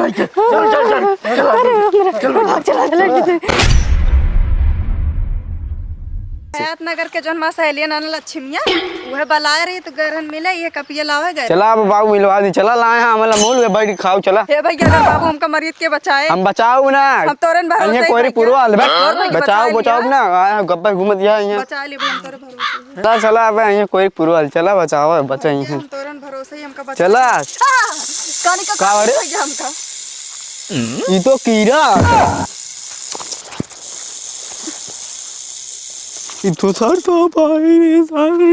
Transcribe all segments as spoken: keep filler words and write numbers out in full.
चल, चल, चल, चल, अरे, चल, चल, चल, चल, चल। हयात नगर के जौन माँ सहेलिया नाना लक्ष्मिया, उहे बलाए रही तो गरहन मिले, ये कपिया लावे गए। चला अब बाबू मिलवा दी, चला लाए हैं, हमला मोल में बैठ के खाओ, चला। हे भैया, अगर बाबू हमका मरीद के बचाए। हम बचाओ ना। हम तोरन भरोसे अन्य ही कोई भैया। पूर्वा हल बे। और भैया बचाओ, बचाए बचाओ लिया। ना, आया गप्पा घूमत यहाँ, यहाँ। बचा ली, हम तोरे भरोसे ही। चला, चला, अबे यहाँ कोई पूर्वा हल, चला बचाओ, बचाई हैं। हम तोरन भरोसे ही हमका बचा चला। हाँ, कानी का का हो रे? भैया हमका। ई तो कीड़ा। ई तो सर तो भाई रे, सारे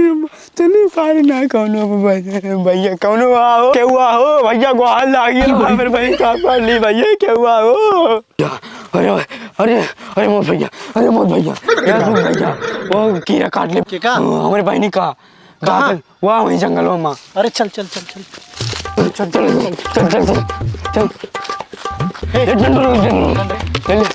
चली सारे ना कौनो भैया, भैया कौनो आओ, केहू आओ, भैया गोहार लागी, हमरे भाई का कर ली भैया, केहू आओ। अरे, अरे, अरे मोर भैया, अरे मोर भैया, अरे मोर भैया, वो कीड़ा काट ले। के का? हमरे बहिनी का। कहाँ? का? वाह, वही जंगल में। अरे चल, चल, चल, चल। चल, चल, चल, चल, चल, चल। ए, ए, चल, चल, चल, चल। चल।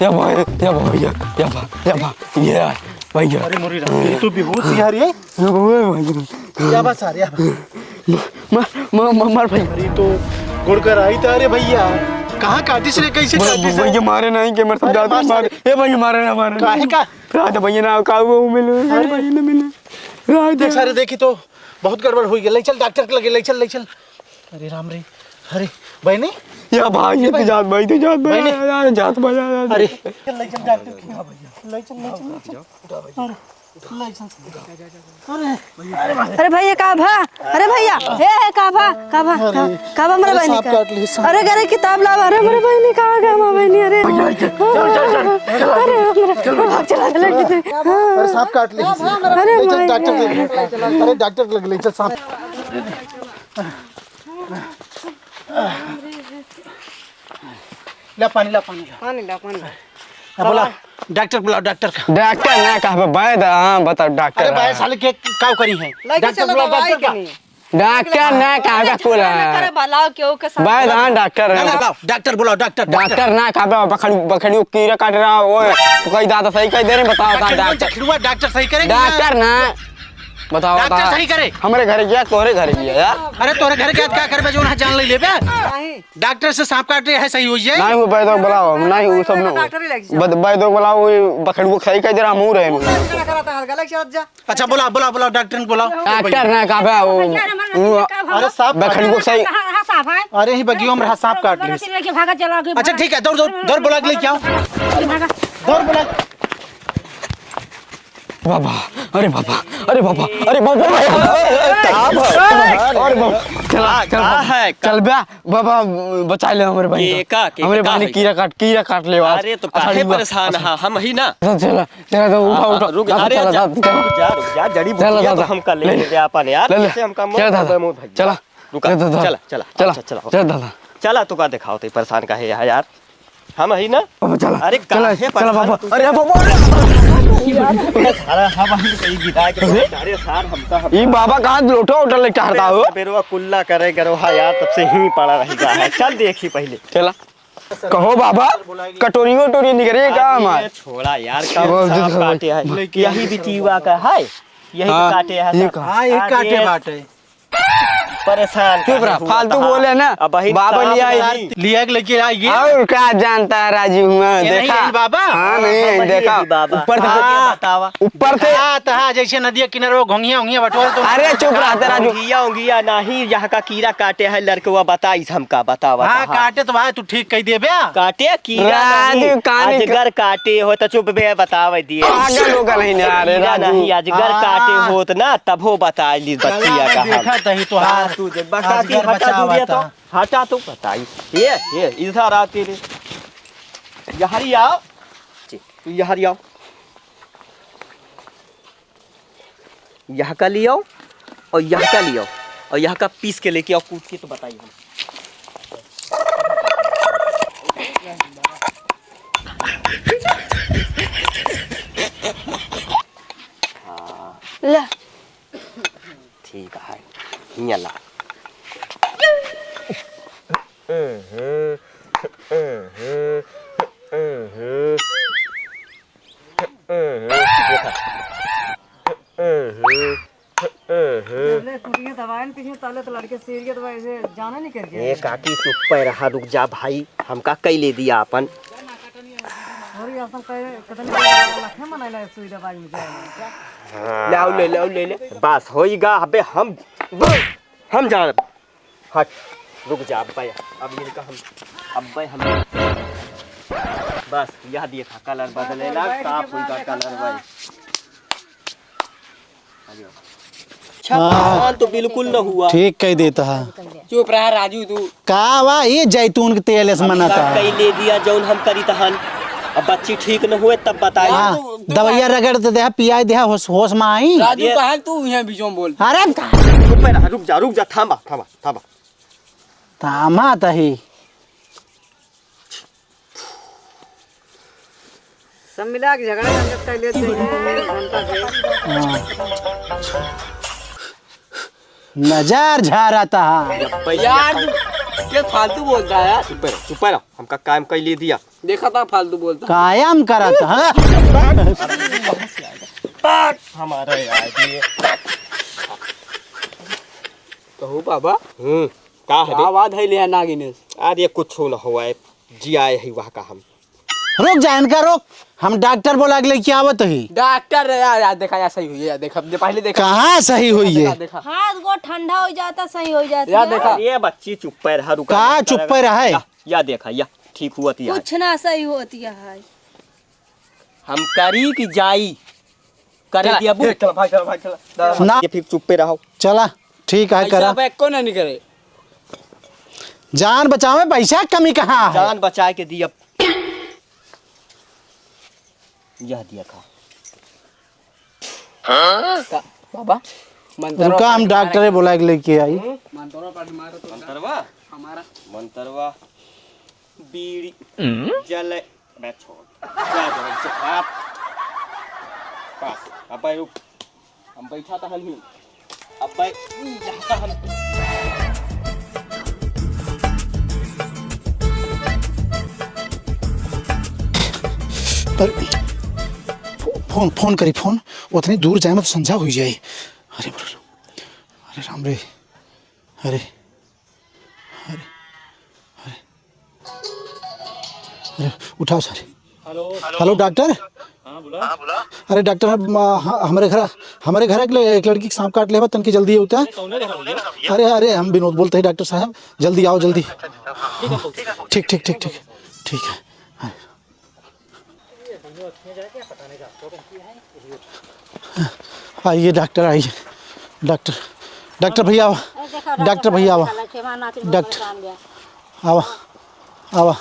या भाई, या भाई, या, या भाई, या भाई, ये यार, भाई यार। अरे मोरी राम, ये तो बेहोश ही यार, ये। या भाई, भाई। या बस यार, या। मार, मार, मार, मार भाई। अरे तो गुड़ कर आई था रे भैया, कहाँ काटिस रे, कैसे भाई, काटिस रे? भैया मारे नहीं के, मर सब अरे जाते मार मारे। सारे। ए भाई मारे ना, मारे ना। काहे का? रात भैया ना काबू मिले, अरे। भैया ना मिले। रात देख सारे, देखी तो बहुत गड़बड़ हुई है। ले चल डॉक्टर के लगे, ले चल, ले चल। अरे राम रे, अरे बहनी। या भाई, ये तो भाई। जात भाई, तो जात भाई, बहनी। या, या, जात भाई, या, या। अरे ले चल डॉक्टर के, ले चल, ले चल, ले चल। अरे ले चल। अरे, अरे भैया का भा? अरे भैया, हे, हे का भा? का भा? का, का भा हमरे अरे बहनी सांप का? काट ली, सांप। अरे, अरे किताब लावा, अरे हमरे बहनी कहाँ गया हमार बहनी? अरे। चल, चल, चल, चल, चल, अरे, चल, अरे, चल, चल, चल, चल। अरे सांप काट ली। अरे ले चल, माई। डॉक्टर के लगे। अरे डॉक्टर के लगे ले चल सांप। ला पानी, ला पानी, ला। पानी ला, पानी ला। अब बोला, डॉक्टर बुलाओ, डॉक्टर का। डॉक्टर ना कहबे, वैद, हाँ, बताओ, डॉक्टर अरे भाई, हाँ। साले के काव करी है? लेके डॉक्टर चलो बुलाओ, दवाई डॉक्टर के का। लिए। डॉक्टर ना कहबे, कुल ना करे है। भला केहू के साथ। वैद, हाँ, डॉक्टर ना, है। ना, ना, डॉक्टर बुलाओ, डॉक्टर, डॉक्टर। डॉक्टर ना कहबे, बखड़ी, बखड़ी कीड़ा काट रहा हो, कोई दादा सही कह दे रहे, बताओ, कहाँ डॉक्टर, डॉक्टर? डॉक्टर सही करेंगे ना? डॉक्टर ना। बताओ, डॉक्टर बताओ। सही करे। हमरे घरे गया, तोहरे घरे गया यार। अरे तोहरे घरे गया, का करबे, जो ना जान ले लेबे? नहीं। डॉक्टर से सांप काट रहे है, सही हो जाए। नहीं, वो बैदो बुलाओ, नहीं, वो सब ना हो। डॉक्टर ही लग जाओ। बद-, बैदो बुलाओ, वो बखड़ू को सही कह दे रहा, मुंह रहे। डॉक्टर ना कराता है, गलत चल जा। अच्छा, बुला, बुला, बुला, डॉक्टर को बुलाओ। डॉक्टर ना कहबे, वो, वो अरे सांप बखड़ू को सही। कहाँ, कहाँ सांप है? अरे ही बगियो में रहा, सांप काट ली। भागा, चला के अच्छा, भागा। ठीक है, दौड़, दौड़, दौड़ बुला के लेके आओ। भागा। दौड़ बुला। बाबा, अरे बाबा, अरे बाबा, अरे बाबा, अरे बाबा, अरे बाबा, चला, का चला, है? चल बे, बाबा, बचा ले हमरे बहिन के का। का, के हमरे का बहिन है? कीड़ा काट, कीड़ा काट ले आज। अरे तो काहे परेशान है? हम ही ना। चला, चला, चला, तो उठा, हाँ, उठा, रुक, चला, अरे चला, जा, चला, चला। रुक जा, रुक जा, जड़ी चला, बूटिया तो दादा। हमका ले ले। ले जा अपन यार, ले, ले। ऐसे हमका मत चला, दादा। दबे मुंह भैया। चला। रुका, ले, दादा। चला, चला, चला, अच्छा, चला। चला, दादा। चला, तो का दिखाओ, तो परेशान काहे है यार? हम ही ना? अब चला, अरे, चला, काहे चला परेशान बाबा। तू? अरे बाबा, अरे। अरे, हम ही सही गिरा के, अरे? अरे सार, हमका, हम ई बाबा कहाँ लोटा वोटा लेके टहरता हो? बेरवा कुल्ला करे गरवा यार, तब से ही पड़ा रह गया है। चल देखी पहले। चला। कहो बाबा, कटोरी वटोरी निकरे का अरे हमार? छोड़ा यार, कब वो सांप जो काटे है? यही बिटिया का है, यही हाँ, काटे है ये सब। कहा? हाँ, ये अरे काटे बाटे। परेशान चुप रहा, फालतू बोले ना। अब वही बाबा लिया है। लिया के लेके आइए। और का जानता है राजू हुआ, ये नहीं देखा? है बाबा। हाँ, नहीं, हाँ, वही देखा। है बाबा। ऊपर से हाँ, बतावा। ऊपर से। हाँ, तो हाँ, जैसे नदिया किनारे वो घोंघिया, घोंघिया बटोरे तो अरे चुप रहा, तेरा जो घोंघिया, घोंघिया नहीं, यहाँ का कीड़ा काटे है लड़कवा, बताइस हमका, बतावा हाँ, कहाँ। काटे तो भाई तू ठीक कह देबे। काटे कीड़ा राजू नहीं, कानी का अजगर काटे हो तो चुप बे, बतावे दिए। पागल हो गए नहीं यार, कीड़ा राजू। नहीं, अजगर हाँ। काटे होत ना, तभो बताई ली बतिया चला, का हम। देखा तही तो हाँ, हार। तू जे बता अजगर की हटा बचावा दूरिया तो, था। हटा तो बताई। ये, ये, इधर आ तेरे। यहरी आओ। जी, तू यहरी आओ। यहाँ का ले आओ और यहाँ का ले आओ और यहाँ का पीस के लेके आओ, कूट के तो बताइए हम। हाँ। ले। ठीक है, हियाँ ला। पहले तो लड़के सीरियस तो ऐसे जाना नहीं करके। ए काकी, चुप्पे रहा, रुक जा भाई, हमका कई ले दिया अपन। और ये अपन कहे, कितने लखे मनाइला सुई दवाई में जाए। हाँ। ले आओ, ले, ले आओ, ले, ले। बस, होई गा, अबे हम, हम जान। हट, रुक जा, अब्बे, अब इनका हम, अब्बे हम, बस, यह देखा, कलर बदले लाग, साफ हुई गा कलर भाई। अच्छा, हाँ। पहचान तो बिल्कुल न हुआ। ठीक कह देता है। चुप रहा राजू तू। का वा, ये जैतून के तेल से हम मनाता का है। कई ले दिया जौन हम करी तहन। अब बच्ची ठीक न हुए तब बताई। हाँ, तू, तू दवाइया रगड़ दे दे, पियाई दे, होश, होश में आई। राजू ये कहाँ तू यहाँ बीचों में बोल। अरे का चुप रहा, रुक जा, रुक जा, थामा, थामा, थामा। थामा तही। सब मिला के झगड़ा झंझट कर लेते हैं, जनता से। हाँ। नजर झा रहा था। यार, के फालतू बोलता है यार? चुप रहो, चुप रहो, हमका काम कर ले दिया। देखा था फालतू बोलता। कायम करत, हाँ? हमारा यार ये। कहू बाबा। हम्म, का है का बे? आवाज है लिया नागिनेश? अरे कुछ न हुआ है, जी आए है वह का हम। रुक जा, इनका रोक, हम डॉक्टर बोला के लेके आवत ही। डॉक्टर यार, यार देखा यार, सही हुई है यार, देखा, दे-, पहले देखा। कहाँ सही हुई है? देखा, देखा। हाथ गो ठंडा हो जाता, सही हो जाता यार, है। देखा। ये बच्ची चुप्पे रहा, रुका का मत चुप्पे करेगा। रहे? या, या देखा, या ठीक हुआ थी कुछ यार। ना सही होती है। हम करी कि जाई, करे चला, दिया बू। ए, चला भाई, चला भाई, चला। ना। ये फिर चुप्पे रहो। चला, ठीक है, ऐसा करा। अब एको ना नहीं करे। जान बचावे, पैसा कमी कहाँ है? जान बचाए के दिया। यह दिया खा। का, बाबा, मंतरवा उनका हम पानी डॉक्टरे मारे। बोला के लेके आई। हम्म? मंतरवा पानी मारो तो मंतरवा? हमारा। मंतरवा, बीड़ी, हम्म? जल, मैं छोड़। क्या करें, चुप आप। बस, अब भाई रुक। हम बैठा था हल ही। अब भाई, यहाँ का हम पर फो-, फोन, फोन करी, फोन। उतनी दूर जाए मत, संझा हुई जाए। अरे बाप रे। अरे राम रे। अरे, अरे, अरे, अरे, उठाओ सारे। हेलो। हेलो, डॉक्टर। हाँ, बोला। अरे डॉक्टर साहब, म-, ह-, हमरे घर, हमरे घर एक ल-, एक लड़की के सांप काट लेवा, तनकी जल्दी होता है। अरे, कौन है घर भैया? अरे, अरे, हम विनोद बोलते हैं डॉक्टर साहब, जल्दी आओ, जल्दी। ठीक है, ठीक है। ठीक, ठीक, ठीक, ठीक, ठीक है। हाँ। आइए डॉक्टर, आइए। डॉक्टर, डॉक्टर भैया, आवा। डॉक्टर भैया, आवा। डॉक्टर, आवा, आवा।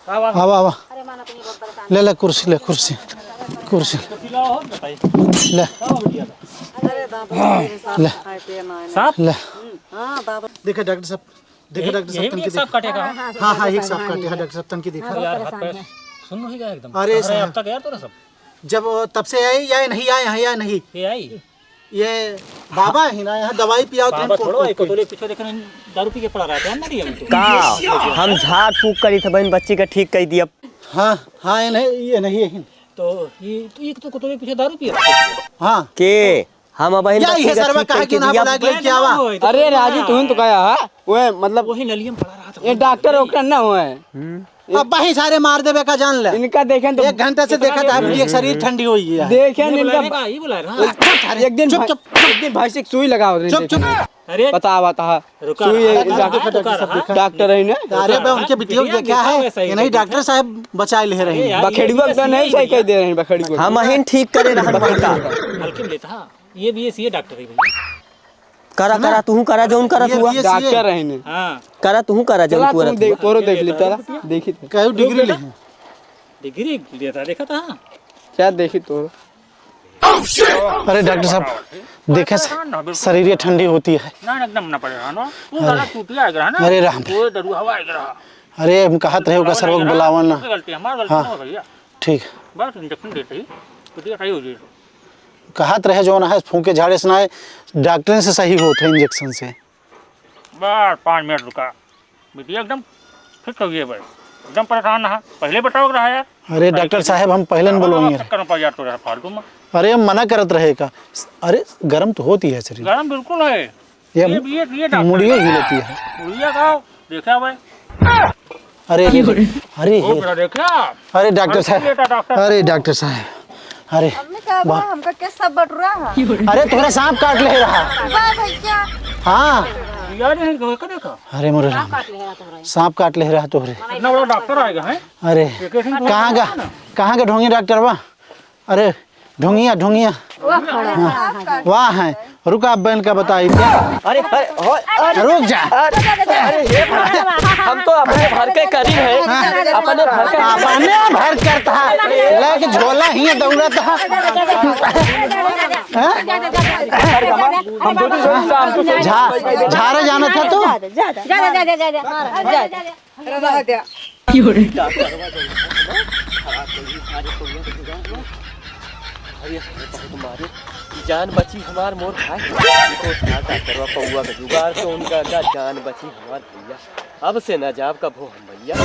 आवा, आवा। ले, ले, कुर्सी, ले, कुर्सी। कुर्सी। ले। ले। देखा डॉक्टर साहब, देखा यही डॉक्टर साहब, में तनकी एक सांप देखा। काटे का? हाँ, हाँ, एक सांप काटे है डॉक्टर साहब, तनकी देखा। यार, हाथ पैर सुन्न हो गया एकदम। अरे साहब। अब तक यार तोरा सब। जब तब से आई, या नहीं आए हैं, या नहीं? ये आई? ये बाबा ही ना, यहाँ दवाई पियाओ तो बाबा हमको। थोड़ा, एक तो ले पीछे देखना, दारू पी के पड़ा रहता है, मरी हम तो। का? हम झाड़ फूक करी थे, बहन बच्ची का ठीक कर दिया। हाँ, हाँ, ये नहीं, ये नहीं है। तो ये, तो एक तो कोतोले पीछे दारू पिया। हाँ। के? हम अब बहन या बच्ची ये का सरवा ठीक कहा करके कि ना दिया। बुला के लेके आवा। अरे राजू, तुम तो कहा, हाँ? वो मतलब वही नलिया में पड़ा रहा था। ये डॉक्टर वोक्टर ना हुए। हम्म। अब वही सारे मार देवे का जान ले। इनका देखें तो एक घंटा से देखा था, ये शरीर ठंडी हुई है। देखें ये इनका बुलाने का, ये बुला रहा। अरे, एक दिन चुप, भै-, चुप, चुप। एक दिन भैंस एक सुई लगाओ, चुप, चुप। अरे, बतावा ता। रुका सुई रहा। एक अरे, डॉक्टर, रुका रहा। डॉक्टर है ना? अरे, बे, उनके बिटिया को देखा है? ये नहीं, डॉक्टर साहब बचाए ले रहे हैं। अरे यार, बखेड़ुआ ये तो नहीं सही कह दे रहे हैं, बखेड़ुआ। हम अहिन ठीक करे रहन बड़का। हल्के में लेता, हाँ। ये भी ये सीए डॉक्टर है भैया। करा, है ना? करा, तू करा, जौन करा ये तू। भी ये सीए। डॉक्टर है ने। हाँ। करा, तू करा, जौन चला, तू करा तुम तू। देख, तोरो देख ली, चला, देखी तो। कई डिग्री ले? डिग्री लेता, देखा था। क्या देखी तो? अरे डॉक्टर साहब, देखे से शरीर ये ठंडी होती है। ना, ना, एकदम ना पड़ेगा ना। तू अरे। साला चूतिया आ गया ना। अरे राम रे। वो दरुआ हवा आ गया। अरे हम कहत रहे, ओका सरवा के बुलावा ना। गलती, हमार गलती हाँ। ना हो भैया। ठीक। बस इंजेक्शन देते ही, चूतिया सही हो जाए। कहत रहे जो ना है, फूंके झाड़े से ना है, डॉक्टर से सही होत है इंजेक्शन से। बस पाँच मिनट रुका। बिटिया एकदम फिट हो गई है भाई, एकदम परेशान ना है। पहले बताओ रहा यार। अरे डॉक्टर साहब, हम पहले न बोलवाइए। चक्कर में पड़ जाते रहे फालतू में। अरे, मना करत रहे का? अरे, गरम तो होती है शरीर। गरम बिल्कुल है। ये ये, ये, ये डॉक्टर मुड़िए है। हिलती है। मुड़िया का देखा भाई। अरे, अरे, अरे, ओ, अरे, बेटा, देखा? अरे, डॉक्टर अरे, साहब। बेटा, डॉक्टर। अरे, डॉक्टर साहब। अरे, हमने कहा, बा- "बा, हमका के सब बटुरा है?" अरे, तोहरा सांप काट ले रहा। वाह भैया। हाँ। यार, नहीं, देखा, देखा। अरे, मोरे राम। सांप काट ले रहा तोहरे। इतना बड़ा डॉक्टर आएगा, हैं? अरे, एक, एक, एक, कहाँ का, ना। कहाँ का ढोंगी डॉक्टर बा? अरे, ढोंगिया, ढोंगिया। वाह, हाँ। वाह है। रुक, आप बहन का बताई क्या? अरे, अरे, हो, अरे, रुक जा। अरे, अरे, ये हम तो अपने भर के करीब है। हाँ। अपने भर के अपने भर करता है। लेके झोला ही दौड़ता है। हाँ? हम तो भी शाम को झा-, झारे जाना था तू? जा, जा, जा, जा। रह द्या। अरे, बहुत मारे। जान बची हमार मोर भाई। इनको उठा का करवा पौआ का जुगाड़, तो उनका का जान बची हमार भैया। अब से ना जाब कभो हम भैया।